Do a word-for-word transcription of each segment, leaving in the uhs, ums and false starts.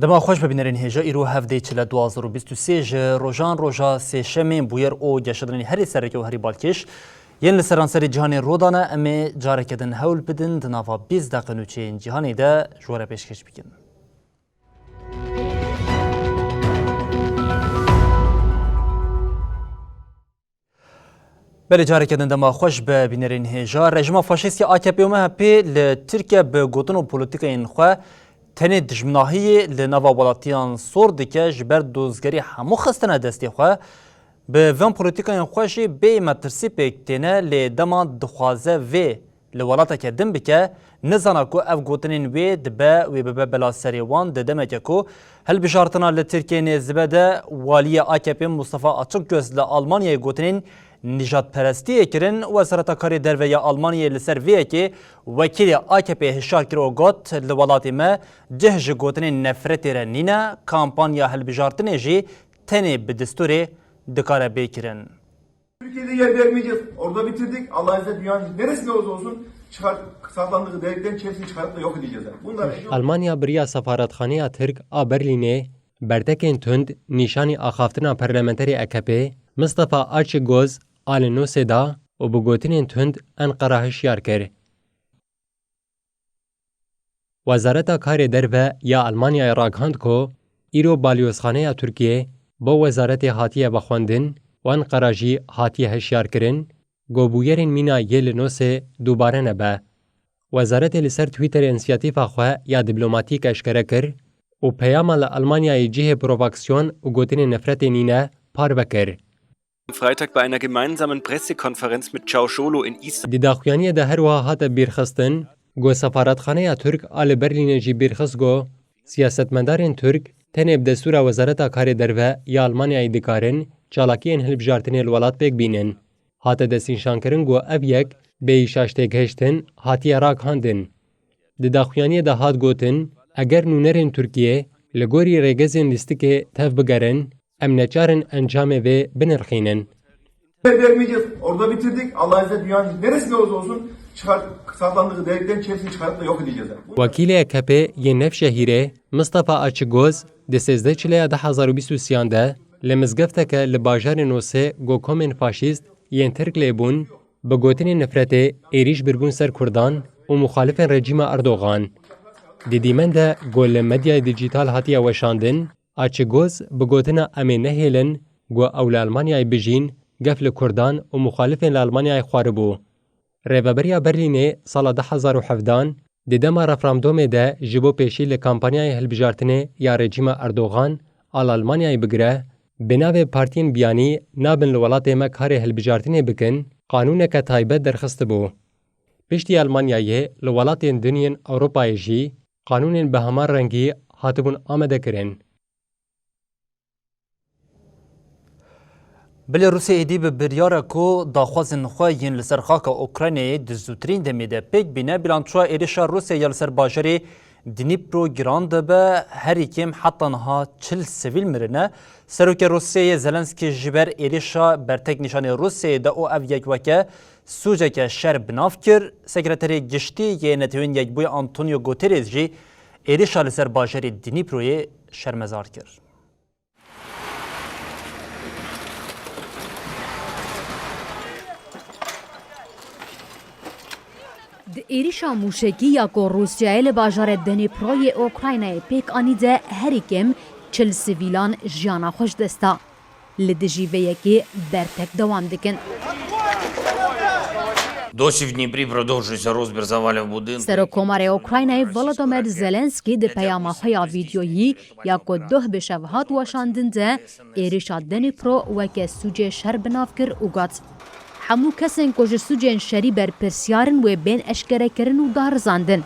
Dema xweş be bînerên hêja, îro hevdê çile du hazar û bîst û sê ji rojan roja sêşemê bûyer û geşedanên herî sereke û herî balkêş yên li seranserê cîhanê rû dane. Em ê careke din hewl bidin di nava bîst deqe nûçeyên cîhanê de ji we re pêşkêş bikin. Belê, careke din dema xweş be bînerên hêja. Rejîma faşîst ya A K P û M H P li Tirkiye bi gotin û polîtîkayên xwe tenê dijminahiyê li nava welatiyan sor dike, ji ber dozgerî hemû xistine destê xwe. Bi van polîtîkayên xwe jî bê metirsî pêk têne, lê dema dixwaze vê li welateke din bike, nizana ku ev gotinên wê dibe wê bibe bela serê wan di demeke ku hilbijartina li Tirkiyeyê nêz dibe de waliyê A K P Mustafa Açıkgöz li Almanyayê gotinên nîjadperestiyê kirin. Wezareta Karê Derve ya Almanyayê li ser vê yekê wekîlê A K P'ê hişyar kir û got, li welatê me cih ji gotinên nefretê re nîne, kampanya hilbijartinê jî tenê bi destûrê dikare bê kirin. Türkiye'de yer vermeyeceğiz. Orada bitirdik. Allah izniyle dünyanın neresinde olursa olsun çıkar, saklandığı deliklerin hepsini çıkarıp da yok edeceğiz. Yani. Bunlar Almanya bi riya sefaretxaneya Tirk a Berlînê bertekên tund nîşanî axaftina parlamenterê A K P Mustafa Açıgöz a li Nosê da û bi gotinên tund Enqera hişyar kir. Wezareta Karê Derve ya Almanyayê ragihand ku îro balyozxaneya Tirkiyê bo wezaretê hatiye vexwendin û Enqera jî hatiye hişyarkirin ku bûyerên mîna yê li Nosê dubare nebe. Wezaretê li ser Twitterê însiyatîfa xwe ya dîplomatîk eşkere kir û peyama li Almanyayê cihê provokasyonê û gotinên nefretê nîne parve kir. Am Freitag bei einer gemeinsamen Pressekonferenz mit Çavuşoğlu in Istanbul. Di daxuyaniyê de her wiha hate bîrxistin ku sefaretxaneya Tirk a li Berlînê jî bîrxist ku siyasetmedarên Tirk tenê bi destûra Wezareta Karê Derve ya Almanyayê dikarin çalakiyên hilbijartinê li welat pêk bînin. Hate destnîşankirin ku ev yek bêyî şaştêgihiştin hatiye ragihandin. Di daxuyaniyê de hat gotin, eger nûnerên Tirkiyê li gorî rêgezên lîstikê tev bigerin, em neçar in encamê vê binirxînin. Vermeyeceğiz. Orada bitirdik. Allah izniyle dünyanın neresinde olursa olsun çıkar, saklandığı deliklerin hepsini çıkarıp da yok edeceğiz. Yani. Wekîlê A K P yê Nevşehîrê Mustafa Açıgöz di sêzdeh Çileya du hazar û bîst û sêyan de li mizgefteke li bajarê Nosê ku komên faşîst yên Tirk lê bûn, bi gotinên nefretê êrîş birbûn ser Kurdan û muxalifên rejîma Erdogan. Di dîmen de ku li medyayê dîjîtal hatiye weşandin, Açıgöz bi gotina em ê nehêlin ku ew li Almanyayê bijîn, gef li Kurdan û muxalifên li Almanyayê xwaribû. Rêveberiya Berlînê sala du hazar û hevdehan di dema referandûmê de ji bo pêşî li kampanyayê hilbijartinê ya rejîma Erdogan a li Almanyayê bigire, bi navê partiyên biyanî nabin li welatê me karê hilbijartinê bikin, qanûneke taybet derxistibû. Piştî Almanyayê li welatên din yên Ewropayê jî qanûnên bi heman rengî hatibûn amadekirin. Belê Rûsya êdî bi biryara ku daxwazên xwe yên li ser xaka Ukraynayê di zûtirîn demê de pêk bîne, bîlançoya êrişa Rûsyayê ya li ser bajarê Dnîpro giran dibe, herî kêm heta niha çil sivîl mirine. Serokê Rûsyayê Zelenskî ji ber êrişa bertek nîşanî Rûsyayê da û ev yek weke sûceke şer bi nav kir. Sekreterê Giştî yê Netewên Yekbûyî Antonio Guterres jî êrişa li ser bajarê Dnîproyê şermezar kir. Di êrişa mûşekî ya ku Rûsyayê li bajarê Dnîpro yê Ukraynayê pêk anî de herî kêm çil sivîlan jiyana xwe ji dest da. Li dijî vê yekê bertek dewam dikin. Досі в Дніпрі продовжується розбір завалів будинків. Serokkomarê Ukraynayê Volodymyr Zelenskî di peyama xwe ya vîdyoyî ya ku doh bi şev hat weşandin de êrişa Dnîpro weke sûcê şer bi nav kir û got, hemû kesên ku ji sûcên şerî berpirsiyar in wê bên eşkerekirin û darizandin.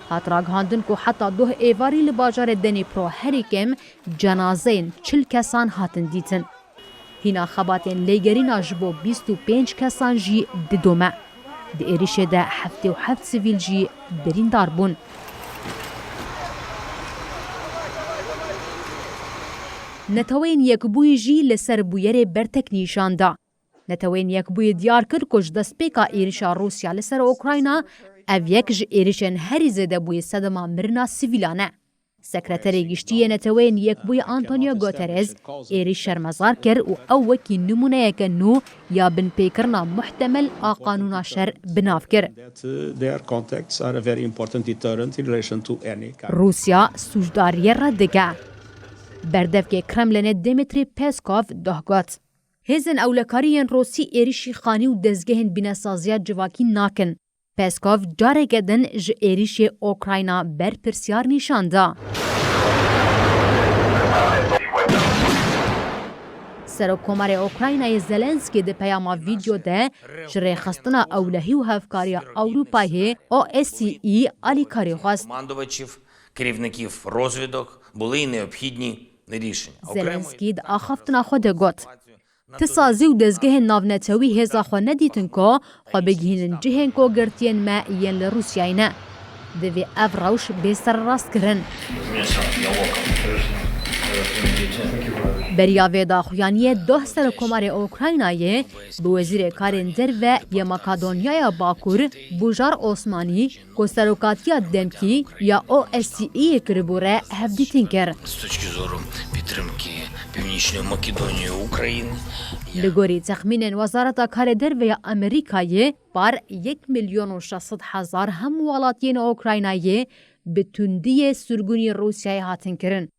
Hat ragihandin ku heta doh êvarî li bajarê Dnîpro herî kêm cenazeyên çil kesan hatin dîtin. Hîna xebatên lêgerîna ji bo bîst û pênc kesan jî didome. Di êrişê de heftê û heft sivîl jî birîndar bûn. Neteweyên Yekbûyî jî li ser bûyerê bertek nîşan da. Neteweyên Yekbûyî diyar kir ku ji destpêka êrişa Rûsya li ser Ukrayna, ev yek ji êrişên herî zêde bûyî sedema mirina sivîlan e. Sekreterê Giştî yê Neteweyên Yekbûyî Antonio Guterres êrîş şermezar kir û ew wekî nimûneyeke nû ya binpêkirina muhtemel a qanûna şer bi nav kir. That, uh, their contacts are a very important deterrent in relation to any kind. Rûsya sûcdariyê red dike. Berdevkê Kremlinê Dmitry Peskov doh got, Hêzên ewlekarî yên Rûsî êrîşî xanî û dezgehên bînesaziya civakî nakin. Peskov careke din ji êrîşê Ukrayna berpirsiyar nîşan da. Serokkomarê Ukraynayê Zelenskî di peyama vîdyo de ji rêxistina ewlehî û hevkariya Ewropayê, O S C E, alîkarî xwest. Командувачів, керівників розвідок були необхідні рішення. Окремо Zelenskî di axaftina xwe de got, Ti sazî û dezgehên navnetewî hêza xwe nedîtin ku xwe bigihînin cihên ku girtiyên me yên li Rûsyayê ne. Divê ev rewş bê serrast kirin. Beriya vê daxuyaniyê doh Serokkomarê Ukraynayê bi Wezîrê Karên Derve yê Makedonyaya Bakur, Bujar Osmanî, ku serokatiya demkî ya O S C E'yê kiribû re hevdîtin kir. З точки зору підтримки Північної Македонії, України. Li gorî texmînên Wezareta Karê Derve ya Amerîkayê, par yek milyon û şeş sed hezar hem welatiyên Ukraynayê bi tundiyê sirgûnî Rûsyayê hatin kirin.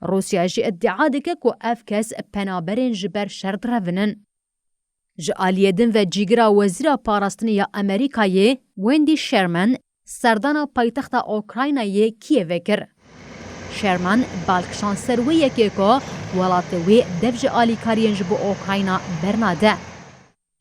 Rûsya jî îddia dike ku ev kes penaberên ji ber şer direvinin. Ji aliyê din ve cîgira Wezîra Parastinê ya Amerîkayê Wendy Sherman serdana paytexta Ukraynayê Kîevê kir. Sherman bal kişand ser wê yekê ku welatê wê dev ji alîkariyên ji bo Ukrayna bernade.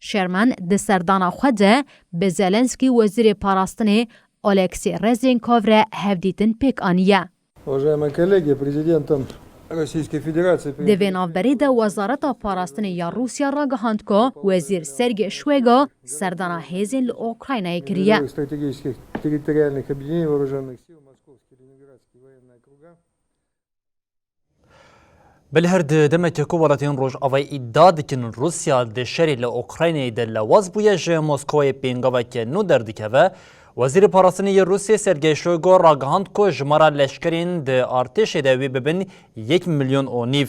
Sherman di serdana xwe de bi Zelenskî Wezîrê Parastinê Oleksî Rezênkov re hevdîtin pêk aniye. Уважаемые коллеги, президентом Российской Федерации Di vê navberê de Wezareta Parastinê ya Rûsya ragihand ku Wezîr Sergey Shoygu serdana hêzên li Ukraynayê kiriye. Передовых стратегических территориальных объединений вооружённых сил Московский и Ленинградский военные округа. Bilêr di demekê ku welatên Rojavayê îdia dikin Rûsya di şerê li Ukraynayê de lewaz bûye, ji Moskowayê pêngaveke nû derdikeve. Wezîrê Parastinê yê Rûsyê Sergey Shoygu ragihand ku jimara leşkerên di artêşê de wê bibin yek milyon û nîv.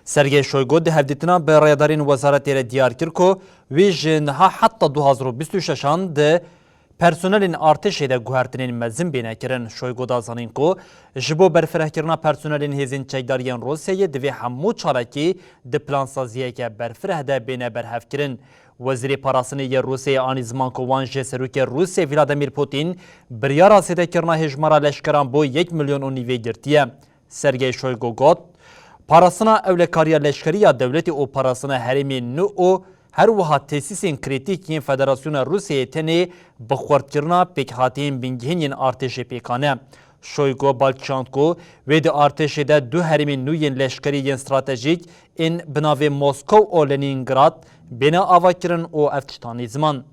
Sergey Shoygu di hevdîtina bi rayedarên wezaretê re diyar kir ku wî ji niha heta du hazar û bîst û şeşan di personelên artêşê de guhertinên mezin bêne kirin. Şoygu da zanîn ku ji bo berfirehkirina personelên hêzên çekdariyên Rûsyayê divê hemû çalakî di plansaziyeke berfireh de bêne berhevkirin. Wezîrê Parastinê yê Rûsyayê anî ziman ku wan ji Serokê Rûsyayê Vladimir Putin biryara zêdekirina hejmara leşkeran bo yek milyon û nîvê girtiye. Sergey Shoygu got, Parastina ewlekariya leşkerî ya dewletê û parastina herêmên nû û her wiha tesîsên krîtîk yên Federasyona Rûsyayê tenê bi xurtkirina pêkhateyên bingehîn yên artêşê pêkan e. Shoygu bal kişand ku wê di artêşê de du herêmên nû yên leşkerî yên stratejîk ên bi navê Moskow û Lenîngrad bêne avakirin û ev tişt anî ziman.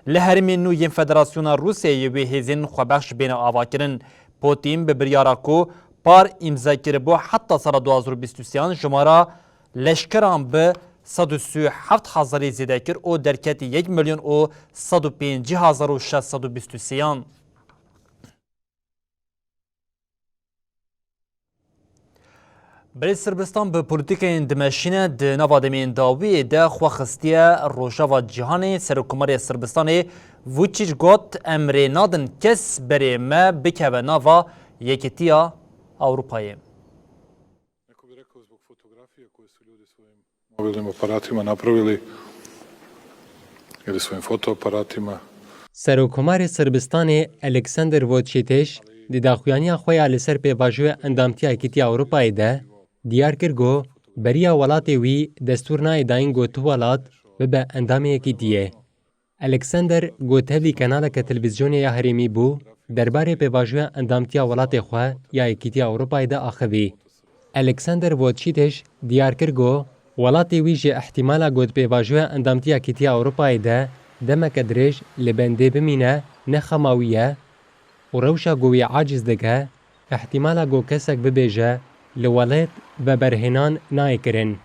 Li herêmên nû yên Federasyona Rûsyayê wê hêzên xwebexş bêne avakirin. Putin bi biryara ku par îmze kiribû heta sala du hazar û bîst û sêyan jimara leşkeran bi sed û sî û heft hezarî zêde kir û derketî yek milyon û sed û pêncî hezar û şeş sed û bîst û sêyan. Belê Sirbistan bi polîtîkayên dimeşîne di nava demên dawiyê de xwe xistiye rojeva cîhanê. Serokkomarê Sirbistanê Vuçîc got, em rê nadin kes berê me bikeve nava Yekîtiya Ewropayê. Neko bi rekao zbog fotografija koje su ljudi svojim mobilnim aparatima napravili ili svojim fotoaparatima. Serokkomarê Sirbistanê Alexander Vučić di daxuyaniya xwe ya li ser pêvajoya endamtiya Yekîtiya Ewropayê de diyar kir ku beriya welatê wî destûr nayê dayîn ku tu welat bibe endamê Yekîtiyê. Alexander ku tevlî kanaleke televîzyonê ya herêmî bû, derbarê pêvajoya endamtiya welatê xwe ya Yekîtiya Ewropayê de axivî. Alexander Vučić diyar kir ku welatê wî ji îhtîmala ku di pêvajoya endamtiya Yekîtiya Ewropayê de demeke dirêj li bendê bimîne ne xema wî ye û rewşa ku wî aciz dike, îhtîmala ku kesek bibêje li welêt veberhênan nayê kirin.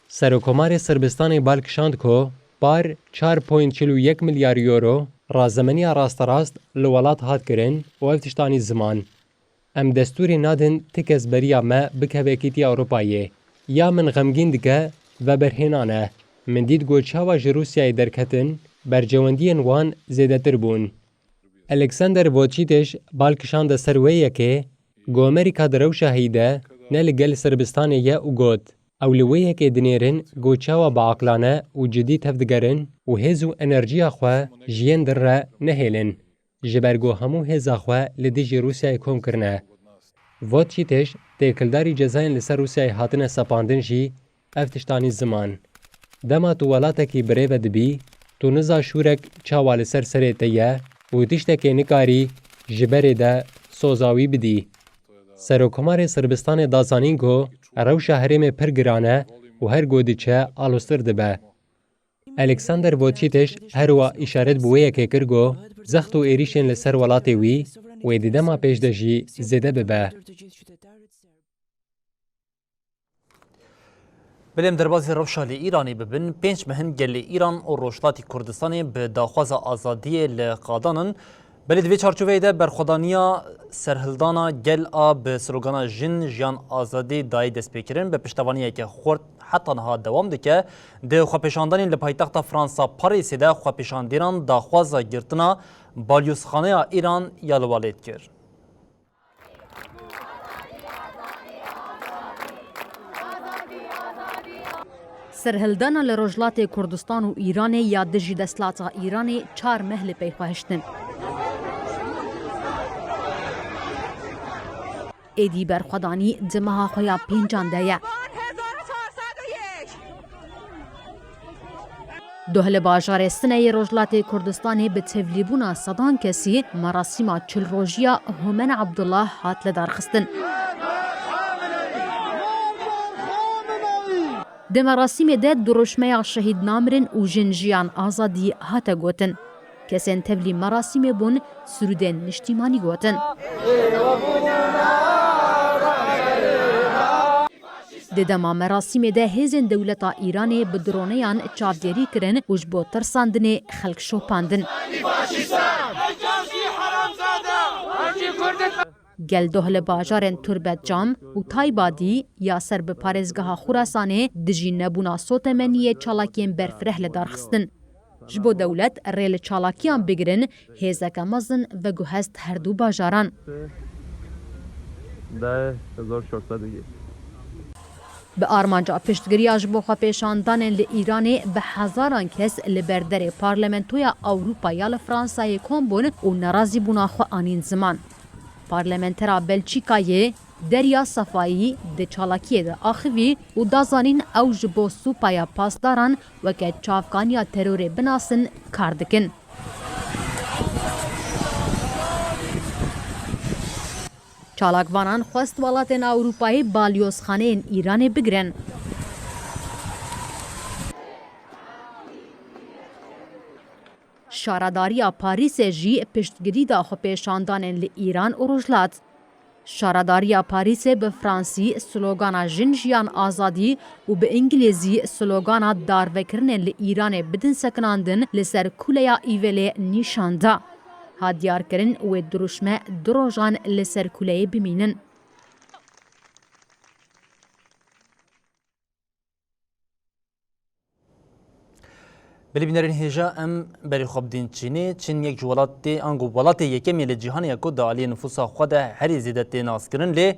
Serokkomarê Sirbistanê bal kişand ku Par çar point çil û yek milyar euro razemeniya rasterast li welat hat kirin û ev tişt anî ziman. Em destûrê nadin ti kes beriya me bikeve Yekîtiya Ewropayê. Ya min xemgîn dike veberhênan e. Min dît ku çawa ji Rûsyayê derketin, bercewendiyên wan zêdetir bûn. Alexander Vučić bal kişande ser wê yekê ku Amerîka di rewşa heyî de ne li gel Sirbistanê ye û got, ew li wê yekê dinêrin ku çawa biaqilane û cidî tevdigerin û hêz û enerjiya xwe ji yên din re nehêlin, ji ber ku hemû hêza xwe li dijî Rûsyayê kom kirine. Vučić têkildarî cezayên li ser Rûsyayê hatine sepandin jî ev tişt anî ziman. Dema tu welatekî birêve dibî, tu niza şûrek çawa li ser serê te ye û tiştekê nikarî ji berê de soza wî bidî. Serokkomarê Sirbistanê da zanîn ku rewşa herêmê pir giran e û her ku diçe aloztir dibe. Alexander Vučić her wiha îşaret bi wê yekê kir ku zext û êrîşên li ser welatê wî wê di dema pêş de jî zêde bibe. Belê em derbasî rewşa li Îranê bibin, pênc meh in gelê Îran û Rojhilatî Kurdistanê bi daxwaza azadiyê li qadan in. Belê di vê çarçoveyê de berxwedaniya serhildana gel a bi slogana Jin, Jiyan, Azadî dayê destpêkirin bi piştevaniyeke xurt heta niha dewam dike. Di xwepêşandanên li paytexta Fransa Parîsê de xwepêşandîran daxwaza girtina balyozxaneya Îran ya li welêt kir. Serhildana li Rojhilatê Kurdistan û Îranê ya dijî desthilata Îranê çar meh li pey xwe hiştin. Êdî berxwedanî di meha xwe ya pêncan de ye. Doh li bajarê Sineyê Rojhilatê Kurdistanê bi tevlîbûna sedan kesî merasîma çil rojiya Homen Abdullah hat lidarxistin. Di merasîmê de dirûşmeya Şehîd Namirin û Jin Jiyan Azadî hate gotin. Kesên tevlî merasîmê bûn, sirûdên niştîmanî gotin. Di dema merasîmê de hêzên dewleta Îranê bi droneyan çavdêrî kirin û ji bo tirsandinê xelk şopandin. Gel doh li bajarên Turbetcam û Taybadî ya ser bi parêzgeha Xurasanê dijî nebûna sotemeniyê çalakiyên berfireh li dar xistin. Ji bo dewlet rê li çalakiyan bigirin, hêzeke mezin veguhest her du bajaran. Bi armanca piştgiriya ji bo xwepêşandanên li Îranê bi hezaran kes li ber derê Parlamentoya Ewropa ya li Fransayê kom bûn û nerazîbûna xwe anîn ziman. Parlamentera Belçîkayê Derya Sefayî di çalakiyê de axivî û da zanîn ew ji bo Supaya Pasdaran weke çavkaniya terorê binasin kar dikin. Çalakvanan xwest welatên Ewropayê balyozxaneyên Îranê bigirin. Şaredariya Parîsê jî piştgirî da xwepêşandanên li Îran û Rojhilat. Şaredariya Parîsê bi fransî slogana Jin Jiyan Azadî û bi îngilîzî slogana Darvekirinên li Îranê bidin sekinandin li ser kuleya Îvelê nîşan da. Hat diyarkirin wê dirûşme du rojan li ser kuleyê bimînin. Belê bînerên hêja em berî xwe bidîn Çînê. Çîn yek ji welatê, ango welatê yekemê li cîhanê ye ku di aliyê nifûsa xwe de herî zêde tê naskirin. Lê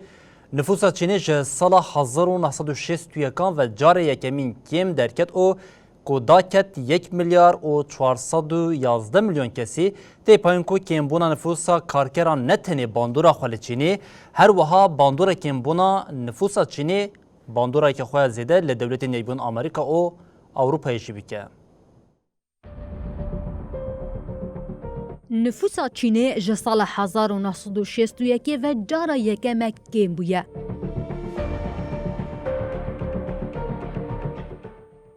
nifûsa Çînê ji sala hezar û neh sed û şêst û yekan ve carê yekemîn kêm derket û ku daket yek milyar û çar sed û yazdeh milyon kesî. Tê payîn ku kêmbûna nifûsa karkeran ne tenê bandora xwe li Çînê, her wiha bandora kêmbûna nifûsa Çînê bandoreke xwe ya zêde li Dewletên Yekbûn Amerîka û Ewropayê jî bike. Nifûsa Çînê ji sala hezar û neh sed û şêst û yekê ve cara yekemek kêm bûye.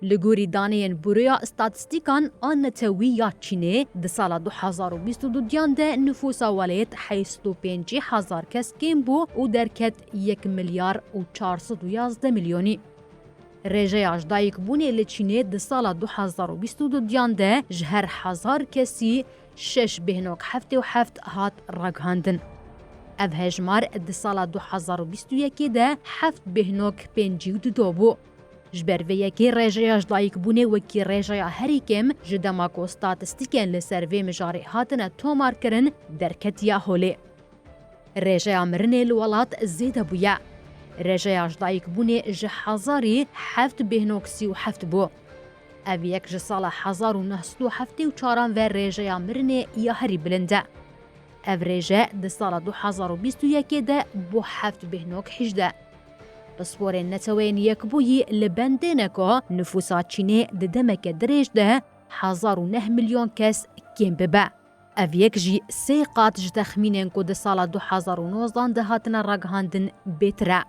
Li gorî daneyên Buroya Statîstîkan a Netewî ya Çînê, di sala du hezar û bîst û duyan de nifûsa welêt heyşt û pêncî hezar kes kêm bû û derket yek milyar û çar sed û yazdeh milyonî. Rêjeya ji dayikbûnê li Çînê di sala du hezar û bîst û duyan de ji her hezar kesî şeş bêhnok heftê û heft hat ragihandin. Ev hejmar di sala du hezar û bîst û yekê de heft bêhnok pêncî û du do bû. Ji ber vê yekê rêjeya ji dayikbûnê wekî rêjeya herî kêm ji dema ku statîstîkên li ser vê mijarê hatine tomarkirin derketiye holê. Rêjeya mirinê li welat zêde bûye. Rêjeya ji dayikbûnê ji hezarî heft bêhnok sî û heft bû. Ev yek ji sala hezar û neh sed û heftê û çaran ve rêjeya mirinê ya herî bilind e. Ev rêje di sala du hezar û bîst û yekê de bû heft bêhnok hîjdeh. Pisporên Neteweyên Yekbûyî li bendê ne ku nifûsa Çînê di demeke dirêj de hezar û neh milyon kes kêm bibe. Ev yek jî sê qat ji texmînên ku di sala du hezar û nozdan de hatine ragihandin bêtir e.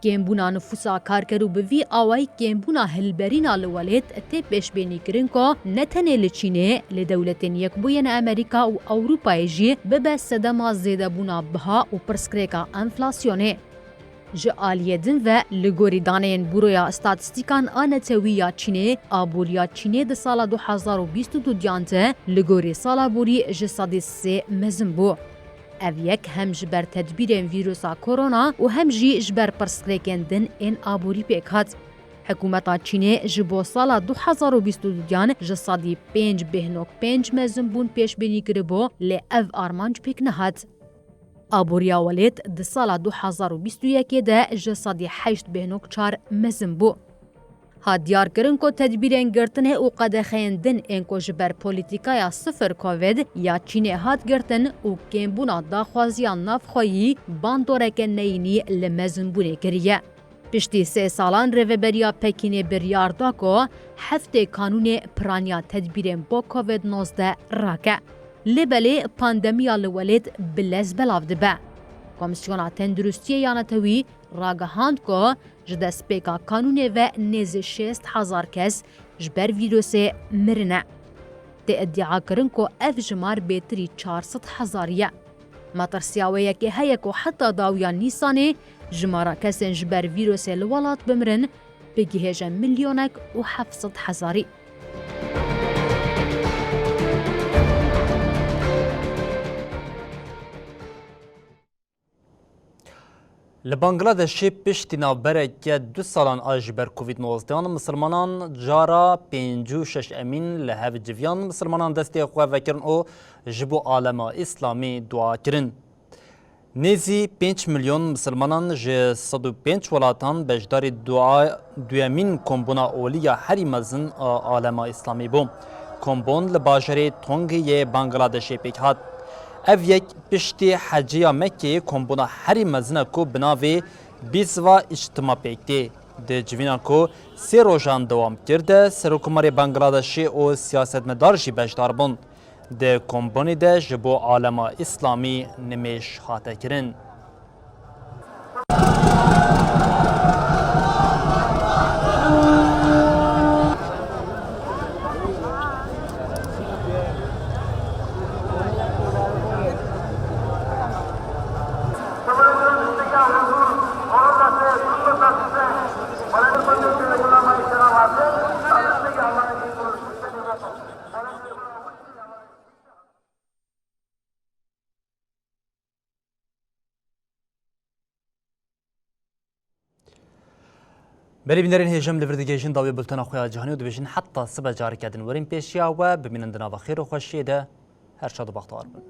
Kêmbûna nifûsa karkerû bi vî awayî kêmbûna hilberîna li welêt tê pêşbînîkirin ku ne tenê li Çînê, li Dewletên Yekbûyên Amerîka û Ewropayê jî bibe sedema zêdebûna biha û pirsgirêka enflasyonê. Ji aliyê din ve, li gorî daneyên Buroya Statîstîkan a Netewî ya Çînê, aboriya Çînê di sala du hezar û bîst û duyan de li gorî sala borî ji sedî sê mezin bû. Ev yek hem ji ber tedbîrên vîrusa korona û hem jî ji ber pirsgirêkên din ên aborî pêk hat. Hikûmeta Çînê ji bo sala du hezar û bîst û duyan ji sedî pênc bêhnok pênc mezinbûn pêşbînî kiribû, lê ev armanc pêk nehat. Aboriya welêt di sala du hezar û bîst û yekê de ji sedî heşt bêhnok çar mezin bû. Hat diyarkirin ku tedbîrên girtinê û qedexeyên din ên ku ji ber polîtîkaya sifir Covid ya Çînê hat girtin û kêmbûna daxwaziya navxweyî bandoreke neyînî li mezinbûnê kiriye. Piştî sê salan Rêveberiya Pekînê biryar da ku heftê kanûnê piraniya tedbîrên bo Covid nozdeh rake. Lê belê pandemiya li welêt bi lez belav dibe. Komîsyona Tenduristiyê ya Netewî ragihand ku ji destpêka kanûnê ve nêzî şêst hezar kes ji ber vîrusê mirine. Tê îdiakirin ku ev jimar bêtirî çar sed hezarî ye. Metirsiya wê yekê heye ku heta dawiya Nîsanê jimara kesên ji ber vîrusê li welat bimirin bigihêje milyonek û heft sed hezarî. Li Bangladeshê piştî navbereke du salan a ji ber Covid nozdehan misilmanan cara pêncî û şeş emîn li hev civiyan misilmanan destê xwe vekirin û ji bo alema Îslamî dua kirin. Nêzî pênc milyon misilmanan ji sed û pênc welatan beşdarî dua duyemîn kombûna olî ya herî mezin a alema Îslamî bû. Kombûn li bajarê Tongê yê Bangladeshê pêk hat. Ev yek piştî heciya Mekê kombûna herî mezin e ku bi navê Bîsva Îctima pêk tê. Di civîna ku sê rojan dewam kir de Serokkomarê Bangladeshê û siyasetmedar jî beşdar bûn. Di kombûnê de ji bo alema Îslamî nimêj hate kirin. Belê bînerên hêja, em li vir digihêjin dawî bultena xwe ya cîhanî û dibêjin heta sibe careke din werin pêşiya we, bimînin di nava xêr û xweşiyê de, her şad û bextewar bin.